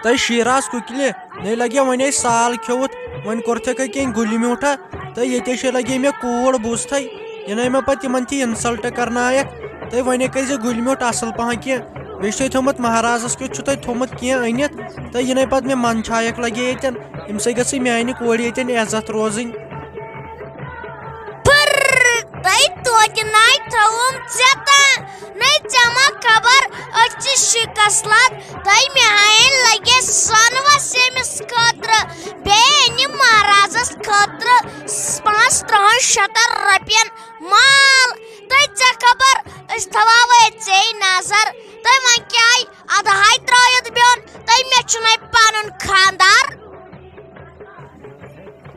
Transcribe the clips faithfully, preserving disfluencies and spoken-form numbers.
تہٕ شیراز کُکلہِ، نے لگے وۄنۍ اَسہِ سال کھیوٚوُتھ، وۄنۍ کوٚرتھے کینٛہہ گُلہِ میوٗٹھا، تہٕ ییٚتے چھے لگے مےٚ کوٗر، بوٗزتھے، یہِ نے مےٚ پتہٕ تِمن تہِ insult کرنایکھ، تہٕ وۄنۍ کٔرۍ زِ گُلہِ میوٗٹھ اصل پہن کینٛہہ، بیٚیہِ چھُ تۄہہِ تھوٚمُت مہرازس کیُتھ چھُ تۄہہِ تھوٚمُت کینٛہہ أنِتھ، تہٕ یہِ نے پتہٕ مےٚ منٛدچھایکھ لگے ییٚتٮ۪ن، اَمہِ سۭتۍ گٔژھٕے میانہِ کورِ ییٚتٮ۪ن عزت روزٕنۍ۔ پھر، تۄہہِ توتہِ ناے تھووُم ژےٚ تام، نے ژےٚ ما خبر، أسۍ چھِ شِکس لد، تۄہہِ مےٚ ہاین لگے سۄنہٕ وس ییٚمِس خٲطرٕ، بیٚیہِ أنِم مہرازس خٲطرٕ پانٛژھ ترٕٛہن شیٚتن رۄپین مال، تۄہہِ ژےٚ خبر، أسۍ تھاوہاوے ژے نظر، تۄہہِ وۄنۍ کیٛاہ ادٕ ہاے ترٲوِتھ بیوٚن، تۄہہِ مےٚ چھُنَے پنُن خاندار۔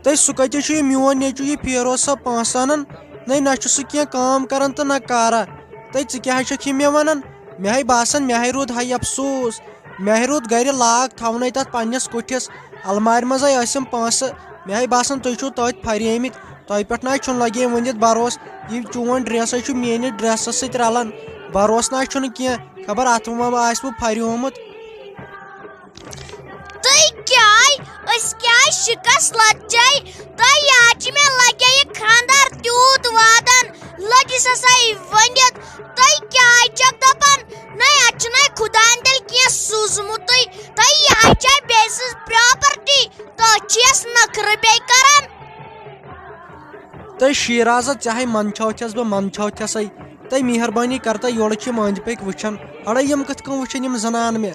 تہٕ سُہ کتہِ چھُ یہِ میون نیٚچوٗ، یہِ فیروز صٲب پونٛسہٕ انان؟ نَے، نہ چھُ سُہ کینٛہہ کٲم کران تہٕ نہ کارا۔ تہٕ ژٕ کیٛاہ چھکھ یہِ مےٚ ونان؟ مےٚ ہے باسان، مےٚ ہے روٗد ہاے افسوٗس۔ مےٚ ہے روٗد گرِ لاگ تھاونَے تتھ پننِس کُٹھِس۔ المارِ منٛزے ٲسِم پونٛسہٕ۔ مےٚ ہے باسان، تُہۍ چھِو تٔتھۍ پھریمٕتۍ۔ تۄہہِ پٮ۪ٹھ نہ چھُنہٕ لگے ؤنِتھ بروسہٕ۔ یہِ چون ڈریسے چھُ میٲنِس ڈریسس سۭتۍ رلان۔ بروسہٕ نہ چھُنہٕ کینٛہہ۔ خبر اتھ ما آسہِ بہٕ پھریومُت۔ تُہۍ کیٛاہ؟ أسۍ کیٛاہ شِکس لۄکچے؟ تۄہہِ یاد چھِ مےٚ لگے یہِ خانٛدار تیوٗت وادن، لٔجِس ہسا یہِ ؤنِتھ۔ تُہۍ کیٛاہ چھَکھ دَپان؟ نَے، اَتھ چھُنَے خۄدایَن تیٚلہِ کینٛہہ سوٗزمُتٕے۔ تۄہہِ یہِ ہَے چھےٚ بیٚیہِ سٕنٛز property، تہٕ چھِیَس نخرٕ بیٚیہِ کران۔ تہٕ شیرازا، ژےٚ ہَے منٛدچھاوتھس بہٕ منٛدچھاوتھسٕے۔ تہٕ مہربٲنی کر تہٕ یورٕ چھِ یِم أنٛدۍ پٔکۍ وٕچھان۔ اَڑے یِم کِتھ کٔنۍ وٕچھن یِم زنانہٕ مےٚ؟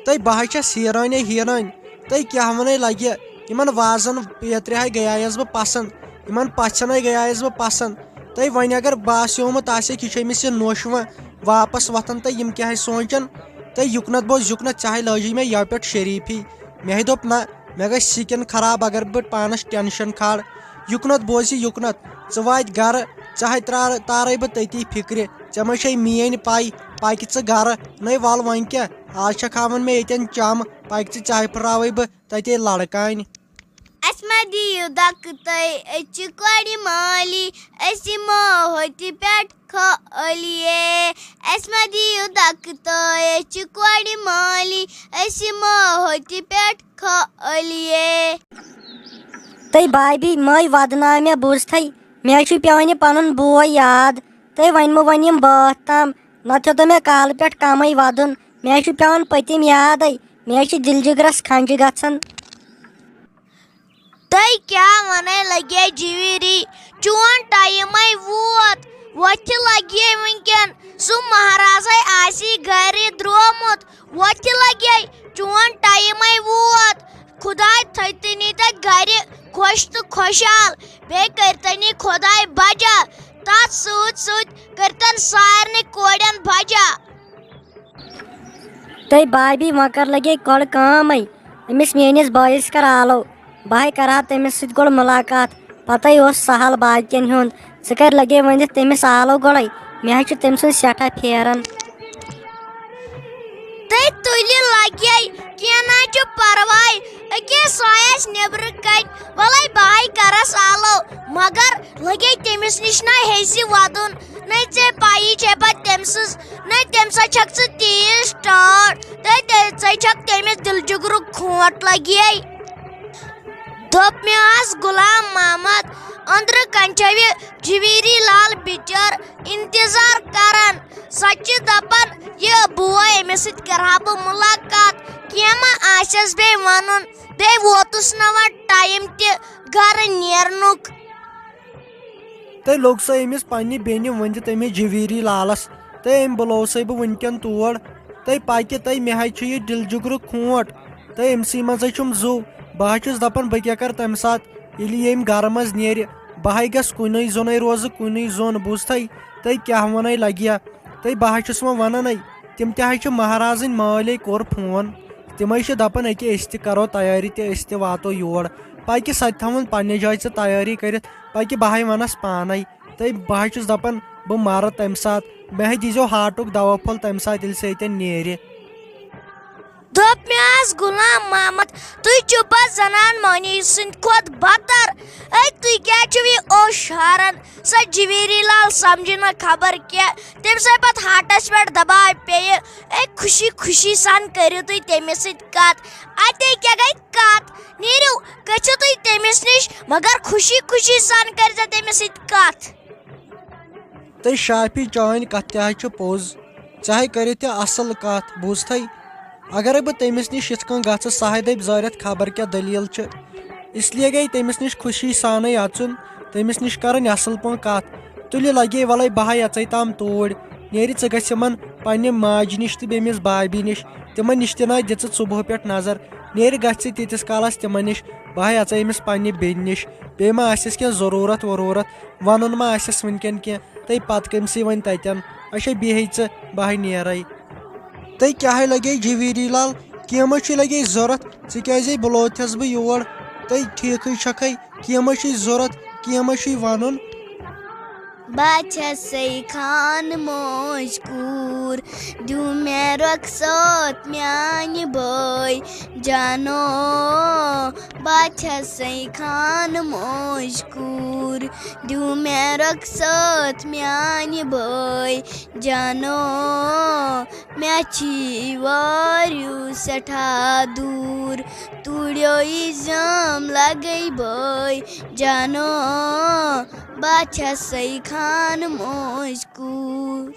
تہٕ بہٕ ہَے چھَس حیرٲنے حیرٲنۍ۔ تہٕ کیٛاہ وَنے لگہِ، یِمن وازن پیترِ ہَے گٔیایس بہٕ پسنٛد، یِمن پژھٮ۪ن ہَے گٔیایس بہٕ پسنٛد۔ تہٕ وۄنۍ اگر باسیومُت آسٮ۪کھ یہِ چھُ أمِس یہِ نوٚش وۄنۍ واپس وۄتھان، تہٕ یِم کیٛاہ ہَے سونٛچن؟ تہٕ یُکنت بوز یُکنت، ژےٚ ہَے لٲجی مےٚ یَوٕ پٮ۪ٹھ شریٖفی۔ مےٚ ہَے دوٚپ نہ، مےٚ گژھِ سِکِن خراب اگر بہٕ پانس ٹینشن کھالہٕ۔ یُکنت بوز یہِ یُکنت، ژٕ واتہِ گرٕ، ژےٚ ہَے ترٛارٕ تارے بہٕ تٔتی فِکرِ۔ ژےٚ ما چھے میٲنۍ پَے؟ پَکہِ ژٕ گرٕ۔ نَے وَل وۄنۍ کیٛاہ، آز چھَکھ ہاوان مےٚ ییٚتٮ۪ن چم، پَکہِ ژٕ، ژےٚ ہَے پھٕراوَے بہٕ تَتے لڑکانۍ۔ اَسہِ ما دِیِو دَکہٕ تۄہہِ، أسۍ چھِ کورِ مٲلی، أسۍ یِمو ہوٚتہِ پٮ۪ٹھ کھٲلی۔ اَسہِ ما دِیِو دَکہٕ تۄہہِ، أسۍ چھِ کورِ مٲلی، أسۍ یِمو ہوٚتہِ پٮ۪ٹھ کھٲلی۔ تہٕ بھابھی، مٔے وَدناو مےٚ، بوٗزتھٕے، مےٚ چھُ پٮ۪وان یہِ پَنُن بوے یاد۔ تہٕ وۄنۍ مہٕ وَن یِم بٲتھ تام، نَتہٕ ہیوٚتُن مےٚ کالہٕ پٮ۪ٹھ کَمٕے وَدُن۔ مےٚ چھُ پٮ۪وان پٔتِم یادَے، مےٚ چھِ دِلجِگرَس کھَنٛجہِ گژھان۔ تۄہہِ کیٛاہ وَنَے لگے جِویٖری؟ چون ٹایمَے ووت، وۄتھِ لگے وٕنکٮ۪ن۔ سُہ مہرازَے آسی گرِ درٛومُت، وۄتھِ لگے، چون ٹایمَے ووت۔ خۄداے تھٲوتَنی تَتہِ گرِ خۄش تہٕ خۄشحال، بیٚیہِ کٔرتَنی خۄداے بجا، تَتھ سۭتۍ سۭتۍ کٔرتَن سارنٕے کورٮ۪ن بجا۔ تہٕ بھابھی، وۄنۍ کر لگے گۄڈٕ کٲمٕے، أمِس میٲنِس بٲیِس کر آلو، بہٕ ہاے کرٕ ہا تٔمِس سۭتۍ گۄڈٕ مُلاقات، پتے اوس سہل باقین ہُنٛد۔ ژٕ کر لگے ؤنِتھ تٔمِس آلو گۄڈے، مےٚ ہا چھُ تٔمۍ سُنٛد سٮ۪ٹھاہ پھیران۔ تہٕ تُلہِ لگے، کینٛہہ نہ چھُ پرواے، أکے سۄ آسہِ نیبرٕ کنہِ، وَلَے بہٕ ہاے کرس آلو، مگر لگے تٔمِس نِش نہ ہیٚزِ وَدُن۔ نَے ژےٚ پَیی چھے پَتہٕ تٔمۍ سٕنٛز، نَے تٔمۍ سۭتۍ چھَکھ ژٕ تیٖژ ٹٲٹھ، تہٕ تیٚلہِ ژےٚ چھَکھ تٔمِس دِلہٕ جُگرُک کھونٛٹ لَگیے۔ دوٚپ مےٚ آس غلام محمد، أنٛدرٕ کَنہِ چھےٚ یہِ جھویٖری لال بِچٲر اِنتظار کَران۔ سۄ چھِ دَپان، یہِ بوے، أمِس سۭتۍ کَرٕ ہا بہٕ مُلاقات، کینٛہہ ما آسٮ۪س بیٚیہِ وَنُن۔ بیٚیہِ ووتُس نہٕ وۄنۍ ٹایم تہِ گَرٕ نیرنُک۔ تہٕ لوٚگ سُہ أمِس پننہِ بیٚنہِ ؤنِتھ أمِس جھویٖری لالس۔ تہٕ أمۍ بُلوو سَے بہٕ وٕنکٮ۪ن تور۔ تہٕ پکہِ تہٕ مےٚ حظ چھُ یہِ دِل جُگرُک کھونٛٹ۔ تہٕ أمۍ سٕے منٛزے چھُم زُو۔ بہٕ حظ چھُس دپان بہٕ کیٛاہ کرٕ تمہِ ساتہٕ، ییٚلہِ یہِ أمۍ گرٕ منٛز نیرِ۔ بہٕ حظ گژھٕ کُنے زوٚنے روزٕ، کُنے زوٚن، بوٗزتھے؟ تہٕ کیٛاہ ونے لگہِ ہا؟ تہٕ بہٕ حظ چھُس وۄنۍ ونانے، تِم تہِ حظ چھِ مہرازٕنۍ مٲلۍ کوٚر فون۔ تِمے چھِ دپان أکہِ أسۍ تہِ کرو تیٲری تہٕ أسۍ تہِ واتو یور۔ پکہِ سۄ تہِ تھاوُن پننہِ جایہِ ژٕ تیٲری کٔرِتھ، پکہِ بہٕ ہاے ونس پانے۔ تہٕ بہٕ ہاے چھُس دپان بہٕ مرٕ تمہِ ساتہٕ، مےٚ ہاے دیٖزیو ہاٹُک دوا پھوٚل تمہِ ساتہٕ ییٚلہِ سُہ ییٚتٮ۪ن نیرِ۔ دوٚپ مےٚ غلام محمد، تُہۍ چھِو پتہٕ زنان مۄہنی سٕنٛدِ کھۄتہٕ بدتر۔ اے، تُہۍ کیٛازِ چھِو یہِ اوش ہاران؟ سۄ جویری لال سمجھِ نہٕ خبر کینٛہہ۔ تٔمۍ سٕے پتہٕ ہارٹس پٮ۪ٹھ دباو پیٚیہِ۔ اے، خوشی خوشی سان کٔرِو تُہۍ تٔمِس سۭتۍ کتھ۔ اتے کیٛاہ گٔے کتھ؟ نیٖرِو، گٔژھِو تُہۍ تٔمِس نِش، مگر خوشی خوشی سان کٔرۍزیو تٔمِس سۭتۍ کتھ۔ تہٕ شافی، چٲنۍ کتھ تہِ حظ چھِ پوٚز۔ ژےٚ ہَے کٔرِتھ تہِ اصل کتھ، بوٗزتھے؟ اگرے بہٕ تٔمِس نِش یِتھ کٔنۍ گژھٕ، سُہ ہَے دَپہِ زٲرِتھ خبر کیٛاہ دٔلیٖل چھِ۔ اس لیے گٔے تٔمِس نِش خوشی سانٕے اژُن، تٔمِس نِش کرٕنۍ اصل پٲٹھۍ کتھ۔ تُلہِ لگے ولے بہٕ ہا یژے تام توٗرۍ۔ نیرِ ژٕ گژھ یِمن پننہِ ماجہِ نِش تہٕ بیٚمِس بابی نِش۔ تِمن نِش تہِ نہ دِژٕ صبحہٕ پٮ۪ٹھ نظر۔ نیرِ گژھِ ژٕ تیٖتِس کالس تِمن نِش۔ بہٕ ہا یژے أمِس پننہِ بیٚنہِ نِش۔ بیٚیہِ ما آسٮ۪س کینٛہہ ضروٗرت وروٗرت؟ ونُن ما آسٮ۪س وٕنکٮ۪ن کینٛہہ؟ تہٕ پتہٕ کٔمۍ سٕے وۄنۍ تتٮ۪ن؟ اچھا، بیٚہے ژٕ، بہٕ ہاے نیرے۔ تہٕ کیٛاہ ہاے لگے جویری لال؟ کینٛہہ ما چھُے لگے ضروٗرت؟ ژٕ کیٛازے بُلوتھس بہٕ یور؟ تہٕ ٹھیٖکھٕے چھکھے، کینٛہہ ما چھُے ضروٗرت؟ کینٛہہ ما چھُے ونُن؟ بہٕ چھسے خان موج کوٗر، دیو مےٚ رۄخصت میانہِ بٲے جانو۔ بہٕ چھسے خان موج کوٗر، دیو مےٚ رۄخصت میانہِ بٲے جانو۔ مےٚ چھی واریُو سٮ۪ٹھاہ دوٗر، توٗڑیو یہِ زام لگے بٲے جانو۔ بہٕ چھسے خان موج کوٗر۔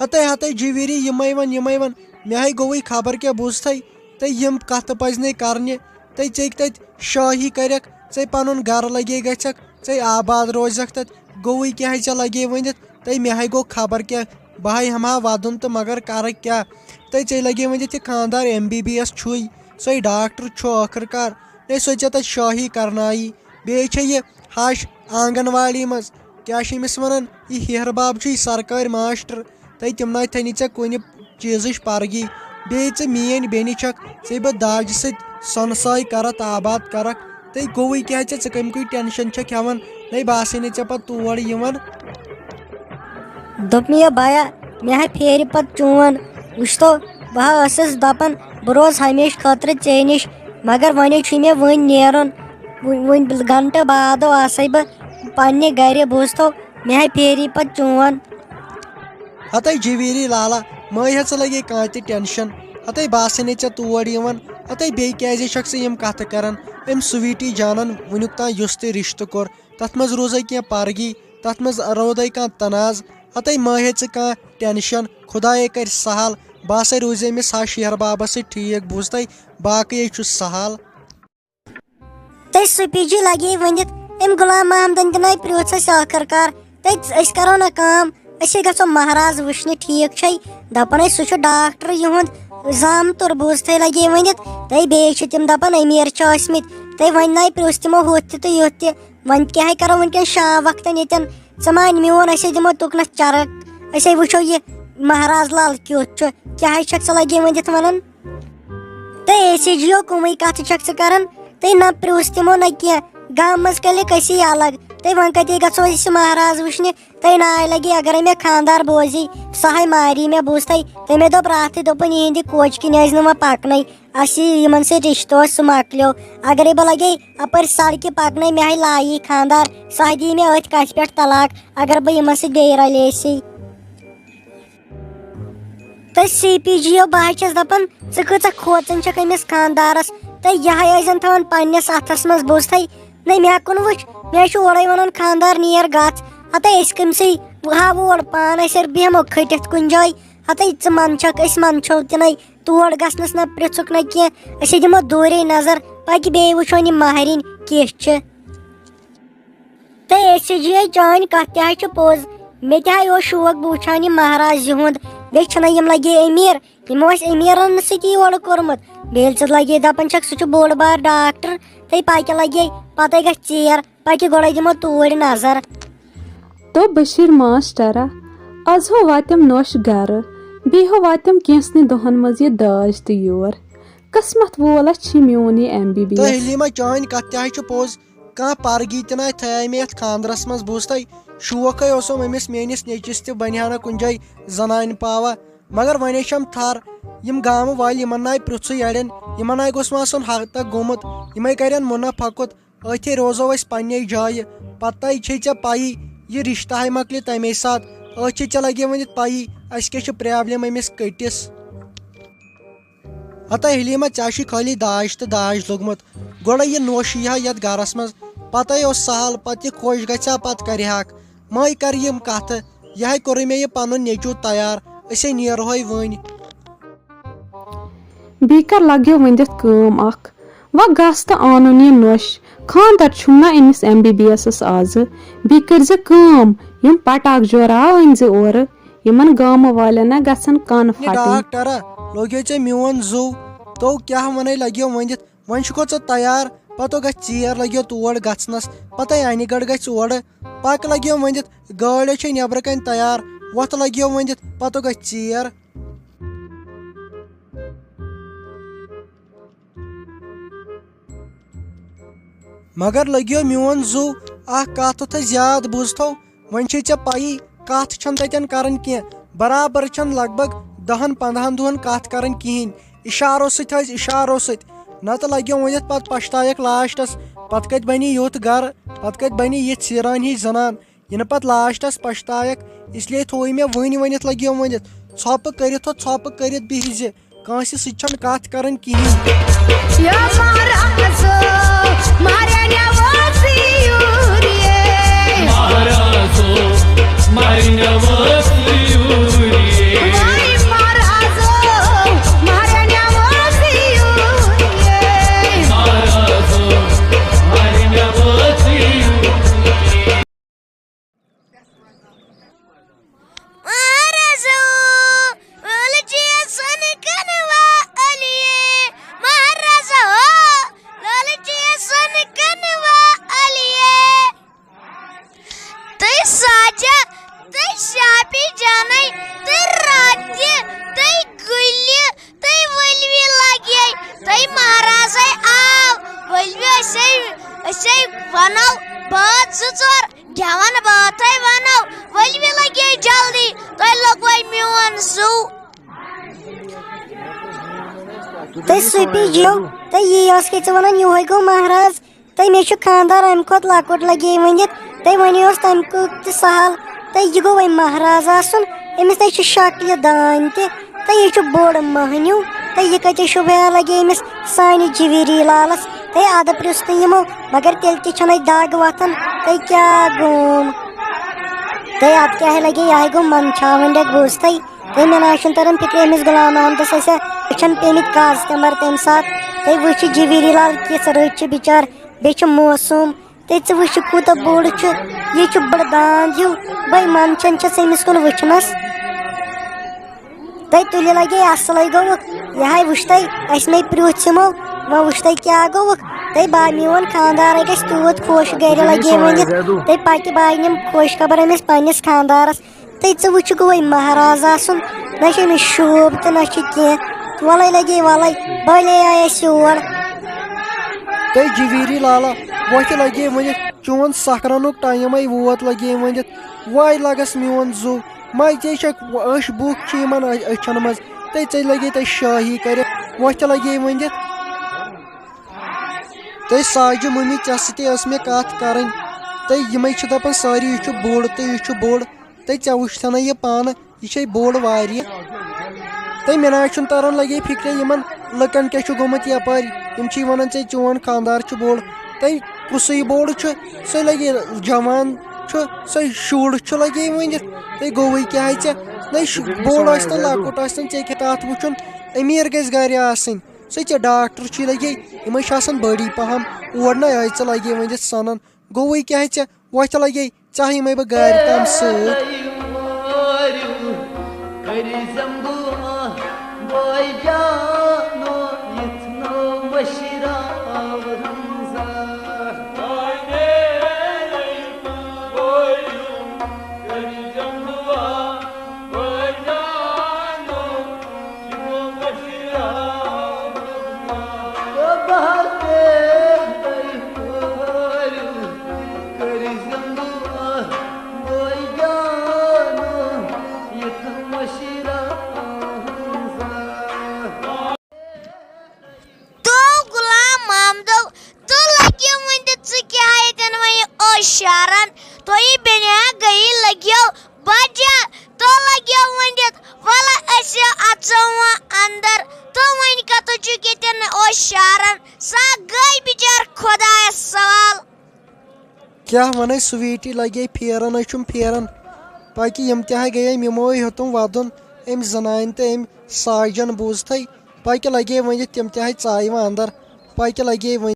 ہتے ہتے جویری، یِمے ون، یِمے ون۔ مےٚ ہے گوٚوُے خبر کیٛاہ، بوٗزتھے؟ تہٕ یِم کتھٕ پزِ نے کرنہِ۔ تہٕ ژےٚ تتہِ شٲہی کرکھ، ژےٚ پنُن گرٕ لگے گژھکھ، ژےٚ آباد روزکھ تتہِ۔ گوٚوُے کیٛاہ ہے ژےٚ لگے ؤنِتھ؟ تہٕ مےٚ ہے گوٚو خبر کیٛاہ، بہٕ ہے ہٮ۪مہٕ ہا ودُن تہٕ مگر کرٕ کیٛاہ؟ تہٕ ژےٚ لگے ؤنِتھ، یہِ خاندار ایم بی بی ایس چھُے، سُے ڈاکٹر چھُ ٲخٕر کار۔ ہے سُہ ژےٚ تتہِ شٲہی کرنایی۔ بیٚیہِ چھےٚ یہِ ہش آنگن واڑی منٛز، کیٛاہ چھِ أمِس ونان، یہِ ہیہر باب چھُ، یہِ سرکٲرۍ ماسٹر۔ تہٕ تِم نہ تھٲینی ژےٚ کُنہِ چیٖزٕچ پرگی۔ بیٚیہِ ژٕ میٲنۍ بیٚنہِ چھکھ، ژےٚ بہٕ داجہِ سۭتۍ سۄنہٕ ساے کرتھ آباد کرکھ۔ تہٕ گوٚوُے کیٛاہ ژےٚ، ژٕ کمہِ کُے ٹینشن چھکھ ہٮ۪وان؟ نَے بہٕ آسے نہٕ ژےٚ پتہٕ تور یِوان۔ دوٚپ مےٚ، یہِ بایا، مےٚ ہا پھیرِ پتہٕ چون۔ وٕچھتو، بہٕ ہا ٲسٕس دپان، بہٕ روزٕ ہمیشہٕ خٲطرٕ ژےٚ نِش، مگر وۄنۍ چھُے مےٚ وٕنۍ نیرُن۔ وۄنۍ، وۄنۍ گھنٹہٕ بادو آسے بہٕ پننہِ گرِ، بوٗزتو، مےٚ ہا پھیری پتہٕ چون۔ ہتے جویری لالا، مہ ہے ژٕ لگے کانٛہہ تہِ ٹینشن۔ ہتے بہٕ آسے نے ژےٚ تور یِوان۔ ہتے بیٚیہِ کیٛازِ چھکھ ژٕ یِم کتھٕ کران؟ أمۍ سویٹی جانن وُنیُک تام یُس تہِ رشتہٕ کوٚر، تتھ منٛز روزے کینٛہہ پرگی، تتھ منٛز روزے کانٛہہ تناز۔ ہتے مہ ہے ژٕ کانٛہہ ٹینشن، خدایے کرِ سہل۔ بہٕ ہسا روزِ أمِس ہا شیہر بابس سۭتۍ ٹھیٖک، بوٗزتھے، باقٕے ہے چھُ سہل۔ تہٕ سُہ پی جی لگے ؤنِتھ، أمۍ غلام محمدن تہِ نَے پرٛژھ اَسہِ ٲخٕر کار۔ تہٕ أسۍ کرو نہ کٲم، أسۍ ہے گژھو مہراز وٕچھنہِ، ٹھیٖک چھے؟ دَپان ٲسۍ سُہ چھُ ڈاکٹر یِہُنٛد زامتُر، بوٗزتھٕے لگے ؤنِتھ۔ تہٕ بیٚیہِ چھِ تِم دَپان أمیٖر چھِ ٲسۍمٕتۍ۔ تہٕ وۄنۍ نَے پرٛژھ تِمو ہُتھ تہِ تہٕ یُتھ تہِ۔ وۄنۍ کیٛاہ ہے کرو وٕنکٮ۪ن شام وقتن ییٚتٮ۪ن؟ ژٕ مان میون، أسۍ ہے دِمو تُکنَس چرک، أسۍ ہے وٕچھو یہِ مہراز لال کیُتھ چھُ، کیٛاہ ہے چھَکھ ژٕ لگے ؤنِتھ وَنان؟ تہٕ اے سی جی او کُمٕے کتھٕ چھکھ ژٕ کران؟ تہٕ نہ پرٛژھ تِمو نہ کینٛہہ، گامہٕ منٛز کلِک أسی الگ۔ تہٕ وۄنۍ کتے گژھو أسۍ مہراز وٕچھنہِ؟ تہٕ ناے لگی اگرے مےٚ خاندار بوزی، سۄ ہے ماری مےٚ، بوٗزتھے؟ تٔمۍ دوٚپ راتھٕے، دوٚپُن، یِہنٛدِ کوچہِ کِنۍ ٲسۍ نہٕ وۄنۍ پکنَے، اسی یِمن سۭتۍ رشتہٕ اوس سُہ مۄکلیو۔ اگرے بہٕ لگے اپٲرۍ سڑکہِ پکنَے، مےٚ ہے لایی خاندار، سۄ ہے دِیہِ مےٚ أتھۍ کتھِ پٮ۪ٹھ طلاق، اگر بہٕ یِمن سۭتۍ بیٚیہِ رلیسی۔ تہٕ سی پی جی او، بہٕ حظ چھَس دَپان، ژٕ کۭژاہ کھوژان چھَکھ أمِس خانٛدارَس۔ تہٕ یہِ ہَے ٲسۍزٮ۪ن تھاوان پنٛنِس اَتھَس منٛز، بوٗزتھٕے؟ نَے، مےٚ کُن وٕچھ، مےٚ حظ چھُ اورَے وَنان، خانٛدار، نیر گژھ۔ ہَتَے، أسۍ کٔمۍ سٕے ہاوو اورٕ پانہٕ، أسۍ اورٕ بیٚہمو کھٔٹِتھ کُنہِ جایہِ۔ ہَتَے، ژٕ منٛدچھَکھ، أسۍ منٛدچھو تہِ نَے، تور گژھنَس نہ پرٛژھُکھ نہ کینٛہہ، أسۍ ہے دِمو دوٗرے نظر، پَکہِ بیٚیہِ وٕچھون یہِ ماہرِنۍ کِژھ چھِ۔ تہٕ اے سی جی اے، چٲنۍ کتھ تہِ حظ چھِ پوٚز۔ مےٚ تہِ حظ اوس شوق، بہٕ وٕچھ ہا یہِ مہراز یِہُنٛد۔ بیٚیہِ چھِنہ یِم لگے أمیٖر، یِمو آسہِ أمیٖرن سۭتی یورٕ کوٚرمُت۔ بیٚیہِ ییٚلہِ ژٕ لگے دپان چھکھ، سُہ چھُ بوٚڑ بار ڈاکٹر، تہٕ پکہِ لگے، پتے گژھِ ژیر، پکہِ گۄڈے دِمو توٗرۍ نظر۔ تو بشیر ماسٹرا، از ہو واتم نوش گرٕ، بیٚیہِ ہو واتم کینٛژھنٕے دۄہن منٛز یہِ داج تہِ یور۔ قسمت وول ہا چھِ میون یہِ ایم بی بی تہٕ ایس۔ حلیمہ، چٲنۍ کتھ تہِ حظ چھِ پوٚز۔ کانٛہہ پرگی تہِ نہ تھایے مےٚ یتھ خاندرس منٛز، بوٗزتھے؟ شوقے اوسُم أمِس میٲنِس نیٚچوِس تہِ بنہِ ہا نہ کُنہِ جایہِ زنانہِ پاوا۔ مگر وۄنۍ چھم تھر، یِم گامہٕ والۍ، یِمن ناے پرٛژھٕے اڑٮ۪ن، یِمن ناے گوٚژھ وۄنۍ آسُن حق تک گوٚمُت، یِمے کرن مُنع پھۄکُت، أتھے روزو أسۍ پننے جایہِ۔ پتہ چھے ژےٚ پَیی، یہِ رشتہٕ ہاے مۄکلہِ تمے ساتہٕ، أتھۍ چھے ژےٚ لگے ؤنِتھ پَیی، اسہِ کیٛاہ چھِ پرابلم أمِس کٔٹِس۔ ہتا حلیمہ، ژےٚ چھُے خٲلی داج تہٕ داج لوٚگمُت۔ گۄڈے یہِ نوٚش یی ہا یتھ گرس منٛز، پتے اوس سہل، پتہٕ یہِ خۄش گژھِ ہا، پتہٕ کرِ ہاکھ۔ مے کر یِم کتھٕ، یہے کوٚرُے مےٚ یہِ پنُن نیٚچو تیار، أسے نیرہوے وُنۍ۔ بیٚیہِ کر لگیو ؤنِتھ کٲم اکھ، وۄنۍ گژھ تہٕ انُن یہِ نوٚش۔ خانٛدر چھُم نہ أمِس ایم بی بی ایسس آزٕ۔ بیٚیہِ کٔرۍ زِ کٲم، یِم پٹاخ جورا أنۍ زِ اورٕ۔ یِمن گامہٕ والٮ۪ن نہ گژھن کن یہِ پھٹٕنۍ۔ ڈاکٹرا، لوٚگیو ژےٚ میون زُو؟ تو کیٛاہ ونے لگیو ؤنِتھ؟ وۄنۍ چھُکھو ژٕ تیار، پتہٕ گژھِ ژیر لگیو تور گژھنس، پتے انہِ گڑھ گژھِ اورٕ۔ پک لگیو ؤنِتھ، گٲڑۍ چھے نٮ۪برٕ کنہِ تیار، وۄتھ لگیو ؤنِتھ، پتہٕ گژھِ ژیر۔ مگر لٔگیو میون زُو اکھ کتھ تہٕ زیادٕ بوٗزتھو۔ وۄنۍ چھے ژےٚ پَیی، کتھ چھَنہٕ تَتٮ۪ن کران کینٛہہ، برابر چھَنہٕ لگ بگ دَہن پنٛدہن دۄہن کتھ کران کِہیٖنۍ، اشارو سۭتۍ حظ، اشارو سۭتۍ۔ نتہٕ لگیو ؤنِتھ پتہٕ پشتاوکھ لاسٹس، پتہٕ کتہِ بنی یُتھ گرٕ، پتہٕ کتہِ بنی یِژھ سیران ہِش زنان۔ یِنہٕ پتہٕ لاسٹس پشتاوکھ، اس لیے تھووُے مےٚ وٕنۍ ؤنِتھ لگیو ؤنِتھ، ژھۄپہٕ کٔرِتھ ہو ژھۄپہٕ کٔرِتھ بِہزِ، کٲنٛسہِ سۭتۍ چھَنہٕ کتھ کرٕنۍ کِہیٖنۍ۔ یا مہرازو، مہرنہِ وٲژ یوٗرۍ یے۔ مہرازو، مہرنہِ وٲژ یوٗرۍ یے۔ وای مہرازو، مہرنہِ وٲژ یوٗرۍ یے۔ مہرازو، مہرنہِ وٲژ یوٗرۍ یے۔ مہرازو، لٲلہٕ چیٖز سۄنہٕ کٕنہٕ وا علیے۔ مہرازو، لٲلہٕ چیٖز سۄنہٕ کٕنہٕ وا علیے۔ تُہۍ ساجہ، تُہۍ شاپی جانَے، تُہۍ راتہِ، تُہۍ گُلہِ، تُہۍ ؤلوِ لگے، تُہۍ مہرازے آو، ؤلوِ أسے، أسے وَنو بٲتھ زٕ ژور۔ گٮ۪وَن بٲتھے وَنو، ؤلوِ لگے جلدی، تۄہہِ لوٚگوے میون زُو۔ تُہۍ سُپی جِیو، تُہۍ یی اوس کہِ ژٕ وَنان یِہوٚے گوٚو مہراز، تُہۍ مےٚ چھُ خانٛدار اَمہِ کھۄتہٕ لۄکُٹ لگے ؤنِتھ، تُہۍ ؤنِو اوس تَمہِ کھۄتہٕ تہِ سہل، تُہۍ یہِ گوٚو وۄنۍ مہراز آسُن، أمِس نَے چھِ شکلہِ دانۍ تہِ۔ تہٕ یہِ چھُ بوٚڑ مٔہنیوٗ، تہٕ یہِ کَتہِ شوٗبیا لگے أمِس سانہِ جِویٖری لالَس؟ تہٕ اَدٕ پرٛژھ تہٕ یِمو، مگر تیٚلہِ تہِ چھَنہٕ اَتہِ دَگ وۄتھان، تہٕ کیٛاہ گوٚوم؟ تہٕ اَتھ کیٛاہ لگے، یہِ ہَے گوٚو منٛدچھاوٕنۍ ڈٮ۪کھ بوٗز تہٕ، تہٕ مےٚ نہ حظ چھُنہٕ تَران فِکرِ أمِس غلام محمدَس ٲسیا أچھَن پیٚمٕتۍ کاز تہِ مَر تَمہِ ساتہٕ۔ تہٕ وٕچھ یہِ جِویٖری لال کِژھ رٕژ چھِ بِچار، بیٚیہِ چھُ موسوٗم۔ تہٕ ژٕ وٕچھ، یہِ کوٗتاہ بوٚڑ چھُ، یہِ چھُ بوٚڑ داند ہیوٗ۔ بَے منٛدچھان چھَس أمِس کُن وٕچھنَس۔ تہٕ تُلہِ لگے اَصلٕے گوٚوُکھ۔ یہِ ہَے وٕچھ تۄہہِ، اَسہِ مَے پرٛژھ یِمو، وۄنۍ وٕچھ تۄہہِ کیٛاہ گوٚوُکھ۔ تہٕ با میون خانٛدارَے گژھِ تیوٗت خۄش گرِ لگے ؤنِتھ۔ تہٕ پَکہِ با أنِم خۄش خبر أمِس پنٛنِس خانٛدارَس۔ تہٕ ژٕ وٕچھُکھ وۄنۍ مہراز آسُن، نہ چھِ أمِس شوٗب تہٕ نہ چھِ کینٛہہ۔ وَلَے لگے وَلَے، بَلے آے اَسہِ یور۔ تہٕ جِویٖری لالا، وۄتھِ لگے ؤنِتھ، چون سکرنُک ٹایمَے ووت لگے ؤنِتھ۔ واے لگس میون زُو، مَے ژےٚ چھکھ أچھ بُکھ چھِ یِمن أ-، أچھن منٛز، تہٕ ژےٚ لگے تَتہِ شٲہی کٔرِتھ، وۄتھِ لگے ؤنِتھ۔ تہٕ ساجہِ مٔمی، ژےٚ سۭتۍ ٲس مےٚ کَتھ کَرٕنۍ، تہٕ یِمَے چھِ دَپان سٲری، یہِ چھُ بوٚڑ تہٕ یہِ چھُ بوٚڑ۔ تہٕ ژےٚ وٕچھتھنَے یہِ پانہٕ، یہِ چھے بوٚڑ واریاہ۔ تہٕ مےٚ نہ حظ چھُنہٕ تران لگے فِکرِ یِمن لُکن کیٛاہ چھُ گوٚمُت یپٲرۍ۔ یِم چھِ وَنان ژےٚ چون خانٛدار چھُ بوٚڑ۔ تہٕ کُسٕے بوٚڑ چھُ، سُہ لگے جوان چھُ، سُہ شُر چھُ لگے ؤنِتھ۔ تہٕ گوٚوٕے کیٛاہ ژےٚ؟ نہ یہِ چھُ بوٚڑ ٲسۍ تن لۄکُٹ ٲسۍ تن، ژےٚ کیٛاہ تَتھ وٕچھُن؟ أمیٖر گژھِ گرِ آسٕنۍ۔ سُہ ژےٚ ڈاکٹر چھُے لگے، یِمے چھِ آسان بٔڑی پہم۔ اور نہ آے ژٕ لگے ؤنِتھ سنان۔ گوٚوٕے کیٛاہ ژےٚ؟ وۄتھ لگے، ژاہ یِمے بہٕ گاڑِ تام سۭتۍ۔ شارن، سۄ گٔے بِچٲر خۄدایس سوال۔ کیٛاہ وَنَے سُویٖٹی، لَگے پھیران، أسۍ چھُم پھیران۔ پَکہِ یِم تہِ ہا گٔیے، یِمو ہیوٚتُم وَدُن أمۍ زَنانہِ تہٕ أمۍ ساجَن، بوٗزتھَے؟ پَکہِ لَگے ؤنِتھ تِم تہِ ہا ژایہِ وۄنۍ اَندَر۔ پَکہِ لَگے